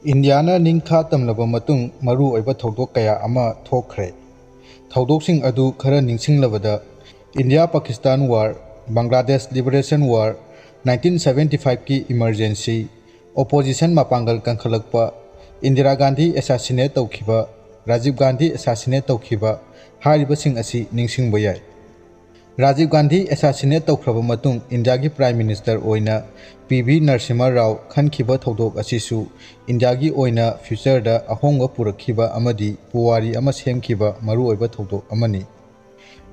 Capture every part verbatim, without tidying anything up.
ꯏꯟꯗꯤꯌꯥꯅ ꯅꯤꯡꯈꯥ ꯇꯝꯂꯕ ꯃꯇꯨꯡ ꯃꯔꯨ ꯑꯣꯏꯕ ꯊꯧꯗꯣꯛ ꯀꯌꯥ ꯑꯃ ꯊꯣꯛꯈ꯭ꯔꯦ꯫ ꯊꯧꯗꯣꯛꯁꯤꯡ ꯑꯗꯨ ꯈꯔ ꯅꯤꯡꯁꯤꯡꯂꯕꯗ, India Pakistan war, Bangladesh liberation war, nineteen seventy ꯐꯥꯏꯚꯀꯤ ꯏꯃꯔꯖꯦꯟꯁꯤ, ꯑꯣꯄꯣꯖꯤꯁꯟ ꯃꯄꯥꯡꯒꯜ ꯀꯟꯈꯠꯂꯛꯄ, ꯏꯟꯗꯤꯔꯥ ꯒꯥꯟꯙꯤ ꯑꯦꯁꯥꯁꯤꯅꯦꯠ ꯇꯧꯈꯤꯕ, ꯔꯥꯖꯤꯕ ꯒꯥꯟꯙꯤ ꯑꯦꯁꯥꯁꯤꯅꯦꯠ ꯇꯧꯈꯤꯕ ꯍꯥꯏꯔꯤꯕꯁꯤꯡ ꯑꯁꯤ ꯅꯤꯡꯁꯤꯡꯕ ꯌꯥꯏ꯫ ꯔꯥꯖꯤꯕ ꯒꯥꯟꯙꯤ ꯑꯦꯁꯥꯁꯤꯅꯦꯠ ꯇꯧꯈ꯭ꯔꯕ ꯃꯇꯨꯡ ꯏꯟꯗꯤꯌꯥꯒꯤ ꯄ꯭ꯔꯥꯏꯝ ꯃꯤꯅꯤꯁꯇꯔ ꯑꯣꯏꯅ ꯄꯤ ꯚꯤ ꯅꯔꯁꯤꯝꯍ ꯔꯥꯎ ꯈꯟꯈꯤꯕ ꯊꯧꯗꯣꯛ ꯑꯁꯤꯁꯨ ꯏꯟꯗꯤꯌꯥꯒꯤ ꯑꯣꯏꯅ ꯐ꯭ꯌꯨꯆꯔꯗ ꯑꯍꯣꯡꯕ ꯄꯨꯔꯛꯈꯤꯕ ꯑꯃꯗꯤ ꯄꯨꯋꯥꯔꯤ ꯑꯃ ꯁꯦꯝꯈꯤꯕ ꯃꯔꯨꯑꯣꯏꯕ ꯊꯧꯗꯣꯛ ꯑꯃꯅꯤ꯫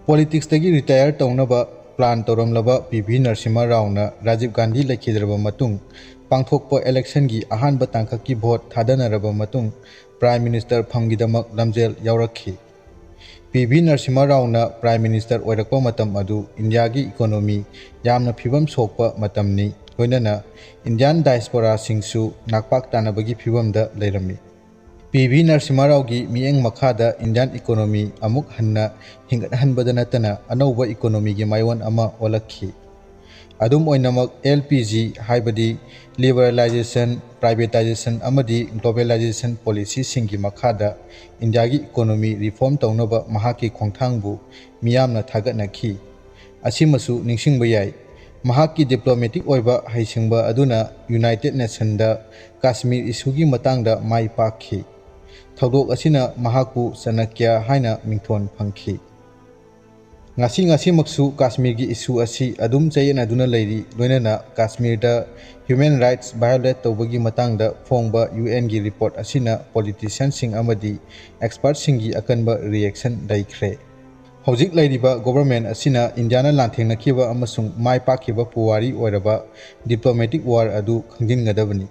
ꯄꯣꯂꯤꯇꯤꯛꯁꯇꯒꯤ ꯔꯤꯇꯥꯌꯔ ꯇꯧꯅꯕ ꯄ꯭ꯂꯥꯟ ꯇꯧꯔꯝꯂꯕ ꯄꯤ ꯚꯤ ꯅꯔꯁꯤꯝꯍ ꯔꯥꯎꯅ ꯔꯥꯖꯤꯕ ꯒꯥꯟꯙꯤ ꯂꯩꯈꯤꯗ꯭ꯔꯕ ꯃꯇꯨꯡ ꯄꯥꯡꯊꯣꯛꯄ ꯏꯂꯦꯛꯁꯟꯒꯤ ꯑꯍꯥꯟꯕ ꯇꯥꯡꯀꯛꯀꯤ ꯚꯣꯠ ꯊꯥꯗꯅꯔꯕ ꯃꯇꯨꯡ ꯄ꯭ꯔꯥꯏꯝ ꯃꯤꯅꯤꯁꯇꯔ ꯐꯝꯒꯤꯗꯃꯛ ꯂꯝꯖꯦꯜ ꯌꯥꯎꯔꯛꯈꯤ꯫ ꯄꯤ ꯚꯤ ꯅꯔꯁꯤꯝꯍ ꯔꯥꯎꯅ ꯄ꯭ꯔꯥꯏꯝ ꯃꯤꯅꯤꯁꯇꯔ ꯑꯣꯏꯔꯛꯄ ꯃꯇꯝ ꯑꯗꯨ ꯏꯟꯗꯤꯌꯥꯒꯤ ꯏꯀꯣꯅꯣꯃꯤ ꯌꯥꯝꯅ ꯐꯤꯕꯝ ꯁꯣꯛꯄ ꯃꯇꯝꯅꯤ, ꯂꯣꯏꯅꯅ ꯏꯟꯗꯤꯌꯥꯟ ꯗꯥꯏꯁꯄꯣꯔꯥꯁꯤꯡꯁꯨ ꯅꯥꯛꯄꯥꯛ ꯇꯥꯅꯕꯒꯤ ꯐꯤꯕꯝꯗ ꯂꯩꯔꯝꯃꯤ꯫ ꯄꯤ ꯚꯤ ꯅꯔꯁꯤꯝꯍ ꯔꯥꯎꯒꯤ ꯃꯤꯠꯌꯦꯡ ꯃꯈꯥꯗ ꯏꯟꯗꯤꯌꯥꯟ ꯏꯀꯣꯅꯣꯃꯤ ꯑꯃꯨꯛ ꯍꯟꯅ ꯍꯤꯡꯒꯠꯍꯟꯕꯗ ꯅꯠꯇꯅ ꯑꯅꯧꯕ ꯏꯀꯣꯅꯣꯃꯤꯒꯤ ꯃꯥꯏꯑꯣꯟ ꯑꯃ ꯑꯣꯜꯂꯛꯈꯤ꯫ ꯑꯗꯨꯝ ꯑꯣꯏꯅꯃꯛ, ꯑꯦꯜ ꯄꯤ ꯖꯤ, ꯍꯥꯏꯕꯗꯤ ꯂꯤꯕꯔꯦꯂꯥꯏꯖꯦꯁꯟ, ꯄ꯭ꯔꯥꯏꯚꯦꯇꯥꯏꯖꯦꯁꯟ ꯑꯃꯗꯤ ꯒ꯭ꯂꯣꯕꯦꯂꯥꯏꯖꯦꯁꯟ ꯄꯣꯂꯤꯁꯤꯁꯤꯡꯒꯤ ꯃꯈꯥꯗ ꯏꯟꯗꯤꯌꯥꯒꯤ ꯏꯀꯣꯅꯣꯃꯤ ꯔꯤꯐꯣꯔꯝ ꯇꯧꯅꯕ ꯃꯍꯥꯛꯀꯤ ꯈꯣꯡꯊꯥꯡꯕꯨ ꯃꯤꯌꯥꯝꯅ ꯊꯥꯒꯠꯅꯈꯤ꯫ ꯑꯁꯤꯃꯁꯨ ꯅꯤꯡꯁꯤꯡꯕ ꯌꯥꯏ, ꯃꯍꯥꯛꯀꯤ ꯗꯤꯄ꯭ꯂꯣꯃꯦꯇꯤꯛ ꯑꯣꯏꯕ ꯍꯩꯁꯤꯡꯕ ꯑꯗꯨꯅ ꯌꯨꯅꯥꯏꯇꯦꯗ ꯅꯦꯁꯟꯗ ꯀꯥꯁꯃꯤꯔ ꯏꯁꯨꯒꯤ ꯃꯇꯥꯡꯗ ꯃꯥꯏ ꯄꯥꯛꯈꯤ꯫ ꯊꯧꯗꯣꯛ ꯑꯁꯤꯅ ꯃꯍꯥꯛꯄꯨ ꯆꯅꯀ꯭ꯌ ꯍꯥꯏꯅ ꯃꯤꯡꯊꯣꯟ ꯐꯪꯈꯤ꯫ ꯉꯁꯤ ꯉꯁꯤꯃꯛꯁꯨ ꯀꯥꯁꯃꯤꯔꯒꯤ ꯏꯁꯨ ꯑꯁꯤ ꯑꯗꯨꯝ ꯆꯌꯦꯠꯅꯗꯨꯅ ꯂꯩꯔꯤ, ꯂꯣꯏꯅꯅ ꯀꯥꯁꯃꯤꯔꯗ ꯍ꯭ꯌꯨꯃꯦꯟ ꯔꯥꯏꯠꯁ ꯚꯥꯏꯑꯣꯂꯦꯠ ꯇꯧꯕꯒꯤ ꯃꯇꯥꯡꯗ ꯐꯣꯡꯕ ꯌꯨ ꯑꯦꯟꯒꯤ ꯔꯤꯄꯣꯔꯠ ꯑꯁꯤꯅ ꯄꯣꯂꯤꯇꯤꯁꯤꯌꯟꯁꯤꯡ ꯑꯃꯗꯤ ꯑꯦꯛꯁꯄꯔꯠꯁꯤꯡꯒꯤ ꯑꯀꯟꯕ ꯔꯤꯌꯦꯛꯁꯟ ꯂꯩꯈ꯭ꯔꯦ꯫ ꯍꯧꯖꯤꯛ ꯂꯩꯔꯤꯕ ꯒꯣꯚꯔꯟꯃꯦꯟꯠ ꯑꯁꯤꯅ ꯏꯟꯗꯤꯌꯥꯅ ꯂꯥꯟꯊꯦꯡꯅꯈꯤꯕ ꯑꯃꯁꯨꯡ ꯃꯥꯏ ꯄꯥꯛꯈꯤꯕ ꯄꯨꯋꯥꯔꯤ ꯑꯣꯏꯔꯕ ꯗꯤꯄ꯭ꯂꯣꯃꯦꯇꯤꯛ ꯋꯥꯔ ꯑꯗꯨ ꯈꯪꯖꯤꯟꯒꯗꯕꯅꯤ꯫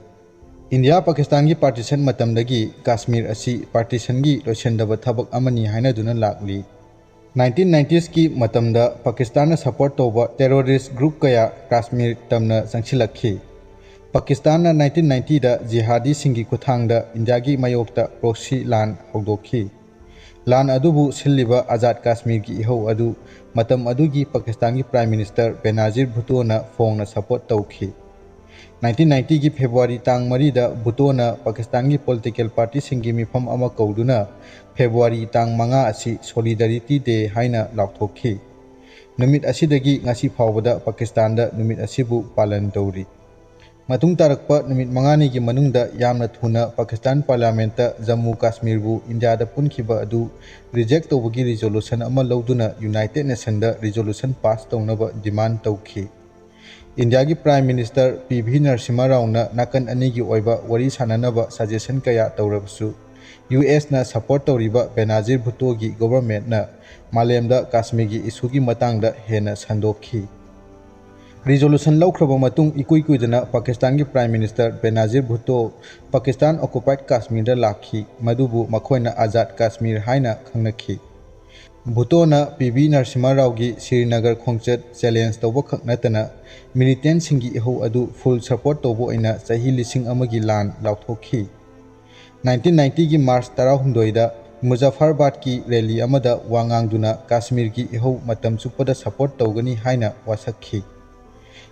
ꯏꯟꯗꯤꯌꯥ ꯄꯥꯀꯤꯁꯇꯥꯟꯒꯤ ꯄꯥꯔꯇꯤꯁꯟ ꯃꯇꯝꯗꯒꯤ ꯀꯥꯁꯃꯤꯔ ꯑꯁꯤ ꯄꯥꯔꯇꯤꯁꯟꯒꯤ ꯂꯣꯏꯁꯤꯟꯗꯕ ꯊꯕꯛ ꯑꯃꯅꯤ ꯍꯥꯏꯅꯗꯨꯅ ꯂꯥꯛꯂꯤ꯫ ꯅꯥꯏꯟꯇꯤꯟ ꯅꯥꯏꯟꯇꯤꯁꯀꯤ ꯃꯇꯝꯗ ꯄꯥꯀꯤꯁꯇꯥꯟꯅ ꯁꯄꯣꯔꯠ ꯇꯧꯕ ꯇꯦꯔꯣꯔꯤꯁ꯭ꯠ ꯒ꯭ꯔꯨꯞ ꯀꯌꯥ ꯀꯥꯁꯃꯤꯔ ꯇꯝꯅ ꯆꯪꯁꯤꯜꯂꯛꯈꯤ꯫ ꯄꯥꯀꯤꯁꯇꯥꯟꯅ ꯅꯥꯏꯟꯇꯤꯟ ꯅꯥꯏꯟꯇꯤꯗ ꯖꯤꯍꯥꯗꯤꯁꯤꯡꯒꯤ ꯈꯨꯠꯊꯥꯡꯗ ꯏꯟꯗꯤꯌꯥꯒꯤ ꯃꯥꯌꯣꯛꯇ ꯄ꯭ꯔꯣꯛꯁꯤ ꯂꯥꯟ ꯍꯧꯗꯣꯛꯈꯤ꯫ ꯂꯥꯟ ꯑꯗꯨꯕꯨ ꯁꯤꯜꯂꯤꯕ ꯑꯖꯥꯗ ꯀꯥꯁꯃꯤꯔꯒꯤ ꯏꯍꯧ ꯑꯗꯨ ꯃꯇꯝ ꯑꯗꯨꯒꯤ ꯄꯥꯀꯤꯁꯇꯥꯟꯒꯤ ꯄ꯭ꯔꯥꯏꯝ ꯃꯤꯅꯤꯁꯇꯔ ꯕꯦꯅꯥꯖꯤꯔ ꯚꯨꯇꯣꯅ ꯐꯣꯡꯅ ꯁꯄꯣꯔꯠ ꯇꯧꯈꯤ꯫ ꯅꯥꯏꯟꯇꯤꯟ ꯅꯥꯏꯟꯇꯤꯒꯤ ꯐꯦꯕ꯭ꯔꯨꯋꯥꯔꯤ ꯇꯥꯡ ꯃꯔꯤꯗ ꯚꯨꯇꯣꯅ ꯄꯥꯀꯤꯁꯇꯥꯟꯒꯤ ꯄꯣꯂꯤꯇꯤꯀꯦꯜ ꯄꯥꯔꯇꯤꯁꯤꯡꯒꯤ ꯃꯤꯐꯝ ꯑꯃ ꯀꯧꯗꯨꯅ ꯐꯦꯕ꯭ꯔꯨꯋꯥꯔꯤ ꯇꯥꯡ ꯃꯉꯥ ꯑꯁꯤ ꯁꯣꯂꯤꯗꯥꯔꯤꯇꯤ ꯗꯦ ꯍꯥꯏꯅ ꯂꯥꯎꯊꯣꯛꯈꯤ꯫ ꯅꯨꯃꯤꯠ ꯑꯁꯤꯗꯒꯤ ꯉꯁꯤ ꯐꯥꯎꯕꯗ ꯄꯥꯀꯤꯁꯇꯥꯟꯗ ꯅꯨꯃꯤꯠ ꯑꯁꯤꯕꯨ ꯄꯥꯂꯟ ꯇꯧꯔꯤ꯫ ꯃꯇꯨꯡ ꯇꯥꯔꯛꯄ ꯅꯨꯃꯤꯠ ꯃꯉꯥꯅꯤꯒꯤ ꯃꯅꯨꯡꯗ ꯌꯥꯝꯅ ꯊꯨꯅ ꯄꯥꯀꯤꯁꯇꯥꯟ ꯄꯥꯔꯂꯤꯌꯥꯃꯦꯟꯠꯇ ꯖꯝꯃꯨ ꯀꯥꯁꯃꯤꯔꯕꯨ ꯏꯟꯗꯤꯌꯥꯗ ꯄꯨꯟꯈꯤꯕ ꯑꯗꯨ ꯔꯤꯖꯦꯛ ꯇꯧꯕꯒꯤ ꯔꯤꯖꯣꯂꯨꯁꯟ ꯑꯃ ꯂꯧꯗꯨꯅ ꯌꯨꯅꯥꯏꯇꯦꯗ ꯅꯦꯁꯟꯗ ꯔꯤꯖꯣꯂꯨꯁꯟ ꯄꯥꯁ ꯇꯧꯅꯕ ꯗꯤꯃꯥꯟ ꯇꯧꯈꯤ꯫ ꯏꯟꯗꯤꯌꯥꯒꯤ prime minister P V Narasimha ꯔꯥꯎꯅ ꯅꯥꯀꯟ ꯑꯅꯤꯒꯤ ꯑꯣꯏꯕ ꯋꯥꯔꯤ ꯁꯥꯅꯅꯕ ꯁꯖꯦꯁꯟ ꯀꯌꯥ ꯇꯧꯔꯕꯁꯨ, ꯌꯨ ꯑꯦꯁꯅ ꯁꯄꯣꯔꯠ ꯇꯧꯔꯤꯕ ꯕꯦꯅꯥꯖꯤꯔ ꯚꯨꯠꯇꯣꯒꯤ ꯒꯣꯚꯔꯟꯃꯦꯟꯠꯅ ꯃꯥꯂꯦꯝꯗ ꯀꯥꯁꯃꯤꯔꯒꯤ ꯏꯁꯨꯒꯤ ꯃꯇꯥꯡꯗ ꯍꯦꯟꯅ ꯁꯟꯗꯣꯛꯈꯤ꯫ ꯔꯤꯖꯣꯂꯨꯁꯟ ꯂꯧꯈ꯭ꯔꯕ ꯃꯇꯨꯡ ꯏꯀꯨꯏ ꯀꯨꯏꯗꯅ ꯄꯥꯀꯤꯁꯇꯥꯟꯒꯤ ꯄ꯭ꯔꯥꯏꯝ ꯃꯤꯅꯤꯁꯇꯔ ꯕꯦꯅꯥꯖꯤꯔ ꯚꯨꯠꯇꯣ ꯄꯥꯀꯤꯁꯇꯥꯟ ꯑꯣꯀꯨꯄꯥꯏꯗ ꯀꯥꯁꯃꯤꯔꯗ ꯂꯥꯛꯈꯤ, ꯃꯗꯨꯕꯨ ꯃꯈꯣꯏꯅ ꯑꯖꯥꯗ ꯀꯥꯁꯃꯤꯔ ꯍꯥꯏꯅ ꯈꯪꯅꯈꯤ꯫ ꯚꯨꯇꯣꯅ ꯄꯤ ꯚꯤ ꯅꯔꯁꯤꯝꯍ ꯔꯥꯎꯒꯤ ꯁ꯭ꯔꯤꯅꯒꯔ ꯈꯣꯡꯆꯠ ꯆꯦꯂꯦꯟꯖ ꯇꯧꯕ ꯈꯛ ꯅꯠꯇꯅ, ꯃꯤꯂꯤꯇꯦꯟꯠꯁꯤꯡꯒꯤ ꯏꯍꯧ ꯑꯗꯨ ꯐꯨꯜ ꯁꯄꯣꯔꯠ ꯇꯧꯕ ꯑꯣꯏꯅ ꯆꯍꯤ ꯂꯤꯁꯤꯡ ꯑꯃꯒꯤ ꯂꯥꯟ ꯂꯥꯎꯊꯣꯛꯈꯤ꯫ ꯅꯥꯏꯟꯇꯤꯟ ꯅꯥꯏꯟꯇꯤꯒꯤ ꯃꯥꯔꯆ ꯇꯔꯥꯍꯨꯝꯗꯣꯏꯗ ꯃꯨꯖꯥꯐꯔꯕꯥꯗꯀꯤ ꯔꯦꯂꯤ ꯑꯃꯗ ꯋꯥ ꯉꯥꯡꯗꯨꯅ ꯀꯥꯁꯃꯤꯔꯒꯤ ꯏꯍꯧ ꯃꯇꯝ ꯆꯨꯞꯄꯗ ꯁꯄꯣꯔꯠ ꯇꯧꯒꯅꯤ ꯍꯥꯏꯅ ꯋꯥꯁꯛꯈꯤ꯫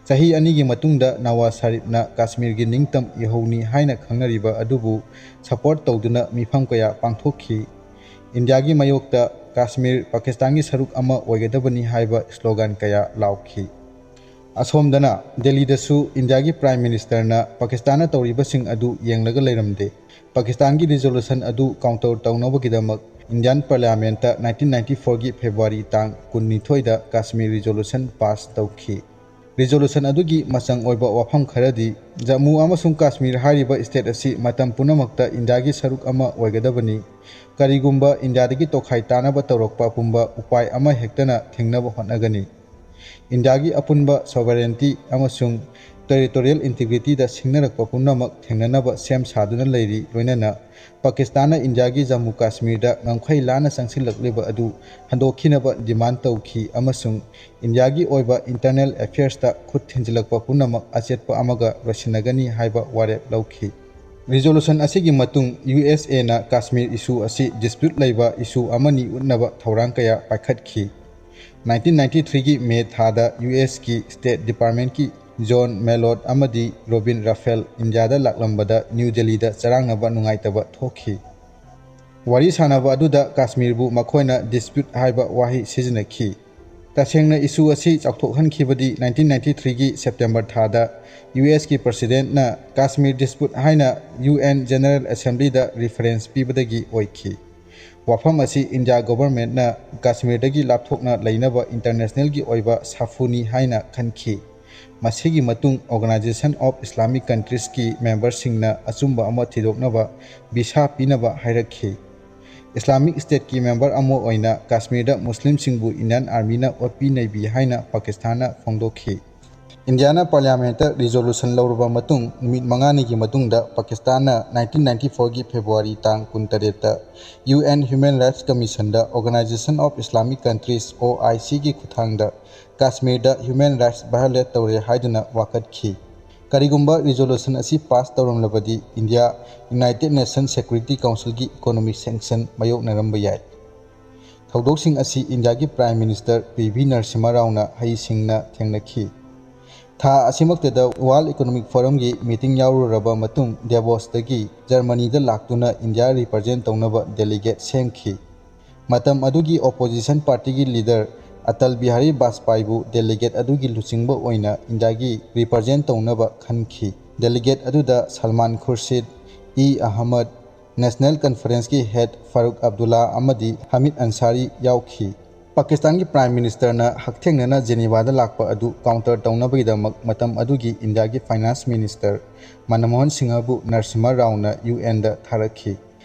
ꯆꯍꯤ ꯑꯅꯤꯒꯤ ꯃꯇꯨꯡꯗ ꯅꯋꯥꯖ ꯁꯔꯤꯐꯅ ꯀꯥꯁꯃꯤꯔꯒꯤ ꯅꯤꯡꯇꯝ ꯏꯍꯧꯅꯤ ꯍꯥꯏꯅ ꯈꯪꯅꯔꯤꯕ ꯑꯗꯨꯕꯨ ꯁꯄꯣꯔꯠ ꯇꯧꯗꯨꯅ ꯃꯤꯐꯝ ꯀꯌꯥ ꯄꯥꯡꯊꯣꯛꯈꯤ꯫ ꯏꯟꯗꯤꯌꯥꯒꯤ ꯃꯥꯌꯣꯛꯇ ꯀꯥꯁꯃꯤꯔ ꯄꯥꯀꯤꯁꯇꯥꯟꯒꯤ ꯁꯔꯨꯛ ꯑꯃ ꯑꯣꯏꯒꯗꯕꯅꯤ ꯍꯥꯏꯕ ꯁ꯭ꯂꯣꯒꯥꯟ ꯀꯌꯥ ꯂꯥꯎꯈꯤ꯫ ꯑꯁꯣꯝꯗꯅ ꯗꯦꯜꯂꯤꯗꯁꯨ ꯏꯟꯗꯤꯌꯥꯒꯤ ꯄ꯭ꯔꯥꯏꯝ ꯃꯤꯅꯤꯁꯇꯔꯅ ꯄꯥꯀꯤꯁꯇꯥꯟꯅ ꯇꯧꯔꯤꯕꯁꯤꯡ ꯑꯗꯨ ꯌꯦꯡꯂꯒ ꯂꯩꯔꯝꯗꯦ꯫ ꯄꯥꯀꯤꯁꯇꯥꯟꯒꯤ ꯔꯤꯖꯣꯂꯨꯁꯟ ꯑꯗꯨ ꯀꯥꯎꯟꯇꯔ ꯇꯧꯅꯕꯒꯤꯗꯃꯛ ꯏꯟꯗꯤꯌꯥꯟ ꯄꯥꯔꯂꯤꯌꯥꯃꯦꯟꯠꯇ ꯅꯥꯏꯟꯇꯤꯟ ꯅꯥꯏꯟꯇꯤ ꯐꯣꯔꯒꯤ ꯐꯦꯕ꯭ꯔꯨꯋꯥꯔꯤ ꯇꯥꯡ ꯀꯨꯟꯅꯤꯊꯣꯏꯗ ꯀꯥꯁꯃꯤꯔ ꯔꯤꯖꯣꯂꯨꯁꯟ ꯄꯥꯁ ꯇꯧꯈꯤ꯫ ꯔꯤꯖꯣꯂꯨꯁꯟ ꯑꯗꯨꯒꯤ ꯃꯆꯪ ꯑꯣꯏꯕ ꯋꯥꯐꯝ ꯈꯔꯗꯤ, ꯖꯝꯃꯨ ꯑꯃꯁꯨꯡ ꯀꯥꯁꯃꯤꯔ ꯍꯥꯏꯔꯤꯕ ꯁ꯭ꯇꯦꯠ ꯑꯁꯤ ꯃꯇꯝ ꯄꯨꯝꯅꯃꯛꯇ ꯏꯟꯗꯤꯌꯥꯒꯤ ꯁꯔꯨꯛ ꯑꯃ ꯑꯣꯏꯒꯗꯕꯅꯤ꯫ ꯀꯔꯤꯒꯨꯝꯕ ꯏꯟꯗꯤꯌꯥꯗꯒꯤ ꯇꯣꯈꯥꯏ ꯇꯥꯅꯕ ꯇꯧꯔꯛꯄ ꯄꯨꯝꯕ ꯎꯄꯥꯏ ꯑꯃ ꯍꯦꯛꯇꯅ ꯊꯤꯡꯅꯕ ꯍꯣꯠꯅꯒꯅꯤ꯫ ꯏꯟꯗꯤꯌꯥꯒꯤ ꯑꯄꯨꯟꯕ ꯁꯣꯚꯔꯦꯟꯇꯤ ꯑꯃꯁꯨꯡ ꯇꯦꯔꯤꯇꯣꯔꯤꯌꯦꯜ ꯏꯟꯇꯤꯒ꯭ꯔꯤꯇꯤꯗ ꯁꯤꯡꯅꯔꯛꯄ ꯄꯨꯝꯅꯃꯛ ꯊꯦꯡꯅꯅꯕ ꯁꯦꯝ ꯁꯥꯗꯨꯅ ꯂꯩꯔꯤ, ꯂꯣꯏꯅꯅ ꯄꯥꯀꯤꯁꯇꯥꯟꯅ ꯏꯟꯗꯤꯌꯥꯒꯤ ꯖꯝꯃꯨ ꯀꯥꯁꯃꯤꯔꯗ ꯉꯝꯈꯩ ꯂꯥꯟꯅ ꯆꯪꯁꯤꯜꯂꯛꯂꯤꯕ ꯑꯗꯨ ꯍꯟꯗꯣꯛꯈꯤꯅꯕ ꯗꯤꯃꯥꯟ ꯇꯧꯈꯤ ꯑꯃꯁꯨꯡ ꯏꯟꯗꯤꯌꯥꯒꯤ ꯑꯣꯏꯕ ꯏꯟꯇꯔꯅꯦꯜ ꯑꯦꯐꯤꯌꯔꯁꯇ ꯈꯨꯠ ꯊꯤꯟꯖꯤꯜꯂꯛꯄ ꯄꯨꯝꯅꯃꯛ ꯑꯆꯦꯠꯄ ꯑꯃꯒ ꯂꯣꯏꯁꯤꯟꯅꯒꯅꯤ ꯍꯥꯏꯕ ꯋꯥꯔꯦꯞ ꯂꯧꯈꯤ꯫ ꯔꯤꯖꯣꯂꯨꯁꯟ ꯑꯁꯤꯒꯤ ꯃꯇꯨꯡ ꯌꯨ ꯑꯦꯁ ꯑꯦꯅ ꯀꯥꯁꯃꯤꯔ ꯏꯁꯨ ꯑꯁꯤ ꯗꯤꯁꯄ꯭ꯌꯨꯠ ꯂꯩꯕ ꯏꯁꯨ ꯑꯃꯅꯤ ꯎꯠꯅꯕ ꯊꯧꯔꯥꯡ ꯀꯌꯥ ꯄꯥꯏꯈꯠꯈꯤ꯫ ꯅꯥꯏꯟꯇꯤꯟ ꯅꯥꯏꯟꯇꯤ ꯊ꯭ꯔꯤꯒꯤ ꯃꯦ ꯊꯥꯗ ꯌꯨ ꯑꯦꯁꯀꯤ ꯁ꯭ꯇꯦꯠ ꯗꯤꯄꯥꯔꯠꯃꯦꯟꯠꯀꯤ ꯖꯣꯟ ꯃꯦꯂꯣꯠ ꯑꯃꯗꯤ ꯔꯣꯕꯤꯟ ꯔꯥꯐꯦꯜ ꯏꯟꯗꯤꯌꯥꯗ ꯂꯥꯛꯂꯝꯕꯗ ꯅ꯭ꯌꯨ ꯗꯦꯜꯂꯤꯗ ꯆꯔꯥꯡꯅꯕ ꯅꯨꯡꯉꯥꯏꯇꯕ ꯊꯣꯛꯈꯤ꯫ ꯋꯥꯔꯤ ꯁꯥꯅꯕ ꯑꯗꯨꯗ ꯀꯥꯁꯃꯤꯔꯕꯨ ꯃꯈꯣꯏꯅ dispute ꯍꯥꯏꯕ ꯋꯥꯍꯩ ꯁꯤꯖꯤꯟꯅꯈꯤ꯫ ꯇꯁꯦꯡꯅ issue ꯑꯁꯤ ꯆꯥꯎꯊꯣꯛꯍꯟꯈꯤꯕꯗꯤ nineteen ninety-threeꯒꯤ September ꯊꯥꯗ USꯀꯤ Presidentꯅ Kashmir dispute ꯍꯥꯏꯅ UN General Assemblyꯗ reference ꯄꯤꯕꯗꯒꯤ ꯑꯣꯏꯈꯤ꯫ ꯋꯥꯐꯝ ꯑꯁꯤ ꯏꯟꯗꯤꯌꯥ governmentꯅ ꯀꯥꯁꯃꯤꯔꯗꯒꯤ ꯂꯥꯞꯊꯣꯛꯅ ꯂꯩꯅꯕ internationalꯒꯤ ꯑꯣꯏꯕ ꯁꯥꯐꯨꯅꯤ ꯍꯥꯏꯅ ꯈꯟꯈꯤ꯫ ꯃꯁꯤꯒꯤ ꯃꯇꯨꯡ Organisation of Islamic Countriesꯀꯤ memberꯁꯤꯡꯅ ꯑꯆꯨꯝꯕ ꯑꯃ ꯊꯤꯗꯣꯛꯅꯕ visa ꯄꯤꯅꯕ ꯍꯥꯏꯔꯛꯈꯤ꯫ Islamic Stateꯀꯤ member ꯑꯃ ꯑꯣꯏꯅ ꯀꯥꯁꯃꯤꯔꯗ ꯃꯨꯁꯂꯤꯝꯁꯤꯡꯕꯨ Indian Armyꯅ ꯑꯣꯠꯄꯤ ꯅꯩꯕꯤ ꯍꯥꯏꯅ ꯄꯥꯀꯤꯁꯇꯥꯟꯅ ꯐꯣꯡꯗꯣꯛꯈꯤ꯫ ꯏꯟꯗꯤꯌꯥꯅ Parliamentꯇ resolution ꯂꯧꯔꯕ ꯃꯇꯨꯡ ꯅꯨꯃꯤꯠ ꯃꯉꯥꯅꯤꯒꯤ ꯃꯇꯨꯡꯗ ꯄꯥꯀꯤꯁꯇꯥꯟꯅ nineteen ninety-fourꯒꯤ February ꯇꯥꯡ ꯀꯨꯟꯇꯔꯦꯠꯇ UN Human Rights Commissionꯗ Organisation of Islamic CountriesOICꯒꯤ ꯈꯨꯠꯊꯥꯡꯗ ꯀꯥꯁꯃꯤꯔꯗ human rights violate ꯇꯧꯔꯦ ꯍꯥꯏꯗꯨꯅ ꯋꯥꯀꯠꯈꯤ꯫ ꯀꯔꯤꯒꯨꯝꯕ resolution ꯑꯁꯤ pass ꯇꯧꯔꯝꯂꯕꯗꯤ ꯏꯟꯗꯤꯌꯥ United Nations Security Councilꯒꯤ economic sanction ꯃꯥꯌꯣꯛꯅꯔꯝꯕ ꯌꯥꯏ꯫ ꯊꯧꯗꯣꯛꯁꯤꯡ ꯑꯁꯤ ꯏꯟꯗꯤꯌꯥꯒꯤ Prime Minister P V Narasimha ꯔꯥꯎꯅ ꯍꯩꯁꯤꯡꯅ ꯊꯦꯡꯅꯈꯤ꯫ ꯊꯥ ꯑꯁꯤꯃꯛꯇꯗ World Economic Forumꯒꯤ meeting ꯌꯥꯎꯔꯨꯔꯕ ꯃꯇꯨꯡ Davosꯇꯒꯤ ꯖꯔꯃꯅꯤꯗ ꯂꯥꯛꯇꯨꯅ ꯏꯟꯗꯤꯌꯥ represent ꯇꯧꯅꯕ delegate ꯁꯦꯝꯈꯤ꯫ ꯃꯇꯝ ꯑꯗꯨꯒꯤ opposition partyꯒꯤ leader Atal Bihari ꯕꯥꯖꯄꯥꯏꯕꯨ delegate ꯑꯗꯨꯒꯤ ꯂꯨꯆꯤꯡꯕ ꯑꯣꯏꯅ ꯏꯟꯗꯤꯌꯥꯒꯤ represent ꯇꯧꯅꯕ ꯈꯟꯈꯤ꯫ Delegate ꯑꯗꯨꯗ Salman ꯈꯨꯔꯁꯤꯗ, E Ahmad, National Conferenceꯀꯤ head Farooq Abdulla ꯑꯃꯗꯤ ꯍꯃꯤꯗ ꯑꯟꯁꯥꯔꯤ ꯌꯥꯎꯈꯤ꯫ ꯄꯥꯀꯤꯁꯇꯥꯟꯒꯤ Prime Ministerꯅ ꯍꯛꯊꯦꯡꯅꯅ ꯖꯦꯅꯤꯚꯥꯗ ꯂꯥꯛꯄ ꯑꯗꯨ counter ꯇꯧꯅꯕꯒꯤꯗꯃꯛ ꯃꯇꯝ ꯑꯗꯨꯒꯤ ꯏꯟꯗꯤꯌꯥꯒꯤ Finance Minister ꯃꯟꯃꯣꯍꯟ ꯁꯤꯡꯍꯕꯨ ꯅꯔꯁꯤꯝꯍ ꯔꯥꯎꯅ UNꯗ ꯊꯥꯔꯛꯈꯤ꯫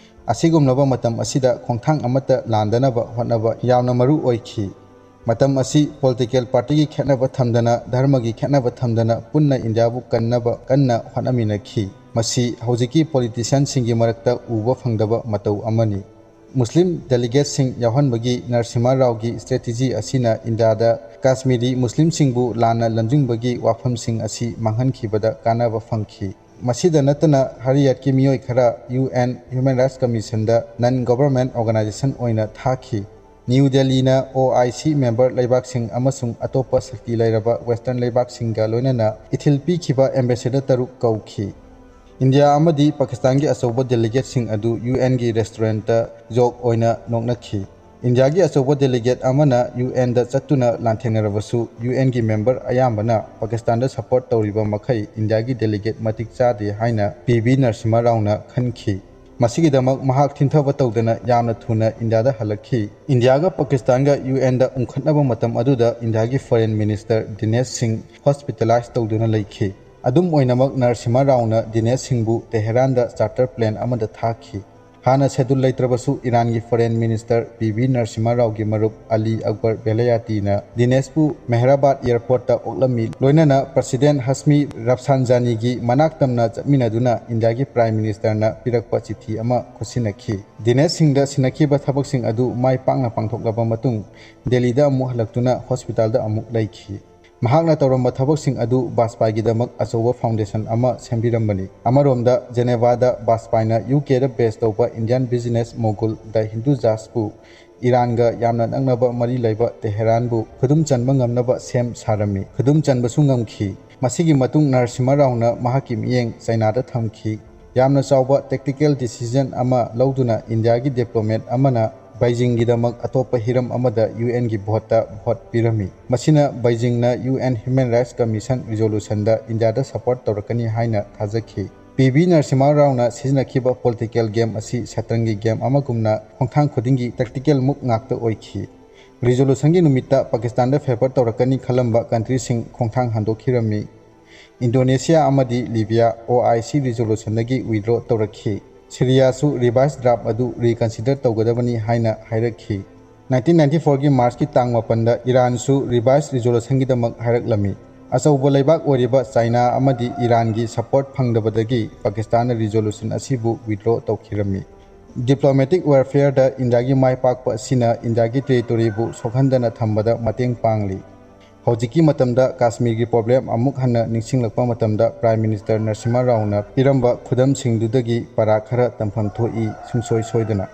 ꯑꯁꯤꯒꯨꯝꯂꯕ ꯃꯇꯝ ꯑꯁꯤꯗ ꯈꯣꯡꯊꯥꯡ ꯑꯃꯠꯇ ꯂꯥꯟꯗꯅꯕ ꯍꯣꯠꯅꯕ ꯌꯥꯝꯅ ꯃꯔꯨ ꯑꯣꯏꯈꯤ꯫ ꯃꯇꯝ ꯑꯁꯤ political partyꯒꯤ ꯈꯦꯠꯅꯕ ꯊꯝꯗꯅ, ꯙꯔꯃꯒꯤ ꯈꯦꯠꯅꯕ ꯊꯝꯗꯅ ꯄꯨꯟꯅ ꯏꯟꯗꯤꯌꯥꯕꯨ ꯀꯟꯅꯕ ꯀꯟꯅ ꯍꯣꯠꯅꯃꯤꯟꯅꯈꯤ꯫ ꯃꯁꯤ ꯍꯧꯖꯤꯛꯀꯤ politicianꯁꯤꯡꯒꯤ ꯃꯔꯛꯇ ꯎꯕ ꯐꯪꯗꯕ ꯃꯇꯧ ꯑꯃꯅꯤ꯫ ꯃꯨꯁꯂꯤꯝ delegateꯁꯤꯡ ꯌꯥꯎꯍꯟꯕꯒꯤ ꯅꯔꯁꯤꯝꯍ ꯔꯥꯎꯒꯤ strategy ꯑꯁꯤꯅ ꯏꯟꯗꯤꯌꯥꯗ ꯀꯥꯁꯃꯤꯔꯤ ꯃꯨꯁꯂꯤꯝꯁꯤꯡꯕꯨ ꯂꯥꯟꯅ ꯂꯝꯖꯤꯡꯕꯒꯤ ꯋꯥꯐꯝꯁꯤꯡ ꯑꯁꯤ ꯃꯥꯡꯍꯟꯈꯤꯕꯗ ꯀꯥꯟꯅꯕ ꯐꯪꯈꯤ꯫ ꯃꯁꯤꯗ ꯅꯠꯇꯅ ꯍꯔꯤꯌꯥꯠꯀꯤ ꯃꯤꯑꯣꯏ ꯈꯔ UN Human Rights Commissionꯗ non government organization ꯑꯣꯏꯅ ꯊꯥꯈꯤ꯫ ꯅ꯭ꯌꯨ ꯗꯦꯜꯂꯤꯅ ꯑꯣ ꯑꯥꯏ ꯁꯤ ꯃꯦꯝꯕꯔ ꯂꯩꯕꯥꯛꯁꯤꯡ ꯑꯃꯁꯨꯡ ꯑꯇꯣꯞꯄ ꯁꯛꯇꯤ ꯂꯩꯔꯕ ꯋꯦꯁꯇꯔꯟ ꯂꯩꯕꯥꯛꯁꯤꯡꯒ ꯂꯣꯏꯅꯅ ꯏꯊꯤꯜ ꯄꯤꯈꯤꯕ ꯑꯦꯝꯕꯦꯁꯦꯗꯔ ꯇꯔꯨꯛ ꯀꯧꯈꯤ꯫ ꯏꯟꯗꯤꯌꯥ ꯑꯃꯗꯤ ꯄꯥꯀꯤꯁꯇꯥꯟꯒꯤ ꯑꯆꯧꯕ ꯗꯦꯂꯤꯒꯦꯠꯁꯤꯡ ꯑꯗꯨ ꯌꯨ ꯑꯦꯟꯒꯤ ꯔꯦꯁꯇꯨꯔꯦꯟꯠꯇ ꯖꯣꯛ ꯑꯣꯏꯅ ꯅꯣꯛꯅꯈꯤ꯫ ꯏꯟꯗꯤꯌꯥꯒꯤ ꯑꯆꯧꯕ ꯗꯦꯂꯤꯒꯦꯠ ꯑꯃꯅ ꯌꯨ ꯑꯦꯟꯗ ꯆꯠꯇꯨꯅ ꯂꯥꯟꯊꯦꯡꯅꯔꯕꯁꯨ, ꯌꯨ ꯑꯦꯟꯒꯤ ꯃꯦꯝꯕꯔ ꯑꯌꯥꯝꯕꯅ ꯄꯥꯀꯤꯁꯇꯥꯟꯗ ꯁꯄꯣꯔꯠ ꯇꯧꯔꯤꯕ ꯃꯈꯩ ꯏꯟꯗꯤꯌꯥꯒꯤ ꯗꯦꯂꯤꯒꯦꯠ ꯃꯇꯤꯛ ꯆꯥꯗꯦ ꯍꯥꯏꯅ ꯄꯤ ꯚꯤ ꯅꯔꯁꯤꯃꯥ ꯔꯥꯎꯅ ꯈꯟꯈꯤ꯫ ꯃꯁꯤꯒꯤꯗꯃꯛ ꯃꯍꯥꯛ ꯊꯤꯟꯊꯕ ꯇꯧꯗꯅ ꯌꯥꯝꯅ ꯊꯨꯅ ꯏꯟꯗꯤꯌꯥꯗ ꯍꯜꯂꯛꯈꯤ꯫ ꯏꯟꯗꯤꯌꯥꯒ ꯄꯥꯀꯤꯁꯇꯥꯟꯒ ꯌꯨ ꯑꯦꯟꯗ ꯎꯪꯈꯠꯅꯕ ꯃꯇꯝ ꯑꯗꯨꯗ ꯏꯟꯗꯤꯌꯥꯒꯤ ꯐꯣꯔꯦꯟ ꯃꯤꯅꯤꯁꯇꯔ ꯗꯤꯅꯦꯁ ꯁꯤꯡ ꯍꯣꯁꯄꯤꯇꯥꯂꯥꯏꯖ ꯇꯧꯗꯨꯅ ꯂꯩꯈꯤ꯫ ꯑꯗꯨꯝ ꯑꯣꯏꯅꯃꯛ, ꯅꯔꯁꯤꯃꯥ ꯔꯥꯎꯅ ꯗꯤꯅꯦꯁ ꯁꯤꯡꯕꯨ ꯇꯦꯍꯔꯥꯟꯗ ꯆꯥꯔꯇꯔ ꯄ꯭ꯂꯦꯟ ꯑꯃꯗ ꯊꯥꯈꯤ꯫ ꯍꯥꯟꯅ ꯁꯦꯗꯨꯜ ꯂꯩꯇ꯭ꯔꯕꯁꯨ, ꯏꯔꯥꯟꯒꯤ foreign minister P V Narasimha ꯔꯥꯎꯒꯤ ꯃꯔꯨꯞ ꯑꯂꯤ ꯑꯛꯕꯔ ꯚꯦꯂꯌꯥꯇꯤꯅ ꯗꯤꯅꯦꯁꯄꯨ ꯃꯦꯍꯔꯥꯕꯥꯗ ꯑꯦꯌꯔꯄꯣꯔꯠꯇ ꯑꯣꯛꯂꯝꯃꯤ꯫ ꯂꯣꯏꯅꯅ ꯄ꯭ꯔꯁꯤꯗꯦꯟ ꯍꯁꯃꯤ ꯔꯐꯁꯥꯟꯖꯥꯅꯤꯒꯤ ꯃꯅꯥꯛ ꯇꯝꯅ ꯆꯠꯃꯤꯟꯅꯗꯨꯅ ꯏꯟꯗꯤꯌꯥꯒꯤ ꯄ꯭ꯔꯥꯏꯝ ꯃꯤꯅꯤꯁꯇꯔꯅ ꯄꯤꯔꯛꯄ ꯆꯤꯊꯤ ꯑꯃ ꯈꯨꯠꯁꯤꯟꯅꯈꯤ꯫ ꯗꯤꯅꯦꯁ ꯁꯤꯡꯗ ꯁꯤꯟꯅꯈꯤꯕ ꯊꯕꯛꯁꯤꯡ ꯑꯗꯨ ꯃꯥꯏ ꯄꯥꯛꯅ ꯄꯥꯡꯊꯣꯛꯂꯕ ꯃꯇꯨꯡ, ꯗꯦꯜꯂꯤꯗ ꯑꯃꯨꯛ ꯍꯜꯂꯛꯇꯨꯅ ꯍꯣꯁꯄꯤꯇꯥꯜꯗ ꯑꯃꯨꯛ ꯂꯩꯈꯤ꯫ ꯃꯍꯥꯛꯅ ꯇꯧꯔꯝꯕ ꯊꯕꯛꯁꯤꯡ ꯑꯗꯨ ꯕꯥꯖꯄꯥꯏꯒꯤꯗꯃꯛ ꯑꯆꯧꯕ ꯐꯥꯎꯟꯗꯦꯁꯟ ꯑꯃ ꯁꯦꯝꯕꯤꯔꯝꯕꯅꯤ꯫ ꯑꯃꯔꯣꯝꯗ, ꯖꯦꯅꯦꯚꯥꯗ ꯕꯥꯖꯄꯥꯏꯅ ꯌꯨ ꯀꯦꯗ ꯕꯦꯁ ꯇꯧꯕ ꯏꯟꯗꯤꯌꯥꯟ ꯕꯤꯖꯤꯅꯦꯁ ꯃꯣꯒꯨꯜ ꯗ ꯍꯤꯟꯗꯨꯖꯥꯁꯄꯨ ꯏꯔꯥꯟꯒ ꯌꯥꯝꯅ ꯅꯛꯅꯕ ꯃꯔꯤ ꯂꯩꯕ ꯇꯦꯍꯔꯥꯟꯕꯨ ꯈꯨꯗꯨꯝ ꯆꯟꯕ ꯉꯝꯅꯕ ꯁꯦꯝ ꯁꯥꯔꯝꯃꯤ꯫ ꯈꯨꯗꯨꯝ ꯆꯟꯕꯁꯨ ꯉꯝꯈꯤ꯫ ꯃꯁꯤꯒꯤ ꯃꯇꯨꯡ ꯅꯔꯁꯤꯃꯥ ꯔꯥꯎꯅ ꯃꯍꯥꯛꯀꯤ ꯃꯤꯠꯌꯦꯡ ꯆꯥꯏꯅꯥꯗ ꯊꯝꯈꯤ꯫ ꯌꯥꯝꯅ ꯆꯥꯎꯕ ꯇꯦꯛꯇꯤꯀꯦꯜ ꯗꯤꯁꯤꯖꯟ ꯑꯃ ꯂꯧꯗꯨꯅ ꯏꯟꯗꯤꯌꯥꯒꯤ ꯗꯤꯄ꯭ꯂꯣꯃꯦꯠ ꯑꯃꯅ ꯕꯩꯖꯤꯡꯒꯤꯗꯃꯛ ꯑꯇꯣꯞꯄ ꯍꯤꯔꯝ ꯑꯃꯗ ꯌꯨ ꯑꯦꯟꯒꯤ ꯚꯣꯠꯇ ꯚꯣꯠ ꯄꯤꯔꯝꯃꯤ꯫ ꯃꯁꯤꯅ ꯕꯩꯖꯤꯡꯅ U N human rights commission ꯔꯤꯖꯣꯂꯨꯁꯟꯗ ꯏꯟꯗꯤꯌꯥꯗ ꯁꯄꯣꯔꯠ ꯇꯧꯔꯛꯀꯅꯤ ꯍꯥꯏꯅ ꯊꯥꯖꯈꯤ꯫ ꯄꯤ ꯚꯤ ꯅꯔꯁꯤꯃꯥ ꯔꯥꯎꯅ ꯁꯤꯖꯤꯟꯅꯈꯤꯕ ꯄꯣꯂꯤꯇꯤꯀꯦꯜ ꯒꯦꯝ ꯑꯁꯤ ꯁꯇ꯭ꯔꯪꯒꯤ ꯒꯦꯝ ꯑꯃꯒꯨꯝꯅ ꯈꯣꯡꯊꯥꯡ ꯈꯨꯗꯤꯡꯒꯤ ꯇꯦꯛꯇꯤꯀꯦꯜ ꯃꯨꯚ ꯉꯥꯛꯇ ꯑꯣꯏꯈꯤ꯫ ꯔꯤꯖꯣꯂꯨꯁꯟꯒꯤ ꯅꯨꯃꯤꯠꯇ ꯄꯥꯀꯤꯁꯇꯥꯟꯗ ꯐꯦꯚꯔ ꯇꯧꯔꯛꯀꯅꯤ ꯈꯜꯂꯝꯕ ꯀꯟꯇ꯭ꯔꯤꯁꯤꯡ ꯈꯣꯡꯊꯥꯡ ꯍꯟꯗꯣꯛꯈꯤꯔꯝꯃꯤ꯫ ꯏꯟꯗꯣꯅꯦꯁꯤꯌꯥ ꯑꯃꯗꯤ ꯂꯤꯕꯤꯌꯥ ꯑꯣ ꯑꯥꯏ ꯁꯤ ꯔꯤꯖꯣꯂꯨꯁꯟꯗꯒꯤ ꯋꯤꯗ꯭ꯔꯣ ꯇꯧꯔꯛꯈꯤ꯫ ꯁꯤꯔꯤꯌꯥꯁꯨ ꯔꯤꯚꯥꯏꯁ ꯗ꯭ꯔꯥꯐ ꯑꯗꯨ ꯔꯤꯀꯟꯁꯤꯗꯔ ꯇꯧꯒꯗꯕꯅꯤ ꯍꯥꯏꯅ ꯍꯥꯏꯔꯛꯈꯤ꯫ ꯅꯥꯏꯟꯇꯤꯟ ꯅꯥꯏꯟꯇꯤ ꯐꯣꯔꯒꯤ ꯃꯥꯔꯆꯀꯤ ꯇꯥꯡ ꯃꯥꯄꯟꯗ ꯏꯔꯥꯟꯁꯨ ꯔꯤꯚꯥꯏꯁ ꯔꯤꯖꯣꯂꯨꯁꯟꯒꯤꯗꯃꯛ ꯍꯥꯏꯔꯛꯂꯝꯃꯤ꯫ ꯑꯆꯧꯕ ꯂꯩꯕꯥꯛ ꯑꯣꯏꯔꯤꯕ ꯆꯥꯏꯅꯥ ꯑꯃꯗꯤ ꯏꯔꯥꯟꯒꯤ ꯁꯄꯣꯔꯠ ꯐꯪꯗꯕꯗꯒꯤ ꯄꯥꯀꯤꯁꯇꯥꯟꯅ ꯔꯤꯖꯣꯂꯨꯁꯟ ꯑꯁꯤꯕꯨ ꯋꯤꯗ꯭ꯔꯣ ꯇꯧꯈꯤꯔꯝꯃꯤ꯫ ꯗꯤꯄ꯭ꯂꯣꯃꯦꯇꯤꯛ ꯋꯥꯔꯐꯤꯌꯔꯗ ꯏꯟꯗꯤꯌꯥꯒꯤ ꯃꯥꯏ ꯄꯥꯛꯄ ꯑꯁꯤꯅ ꯏꯟꯗꯤꯌꯥꯒꯤ ꯇꯦꯔꯤꯇꯣꯔꯤꯕꯨ ꯁꯣꯛꯍꯟꯗꯅ ꯊꯝꯕꯗ ꯃꯇꯦꯡ ꯄꯥꯡꯂꯤ꯫ ꯍꯧꯖꯤꯛꯀꯤ ꯃꯇꯝꯗ ꯀꯥꯁꯃꯤꯔꯒꯤ ꯄ꯭ꯔꯣꯕ꯭ꯂꯦꯝ ꯑꯃꯨꯛ ꯍꯟꯅ ꯅꯤꯡꯁꯤꯡꯂꯛꯄ ꯃꯇꯝꯗ ꯄ꯭ꯔꯥꯏꯝ ꯃꯤꯅꯤꯁꯇꯔ ꯅꯔꯁꯤꯃꯥ ꯔꯥꯎꯅ ꯄꯤꯔꯝꯕ ꯈꯨꯗꯝꯁꯤꯡꯗꯨꯗꯒꯤ ꯄꯔꯥ ꯈꯔ ꯇꯝꯐꯝ ꯊꯣꯛꯏ, ꯁꯨꯡꯁꯣꯏ ꯁꯣꯏꯗꯅ꯫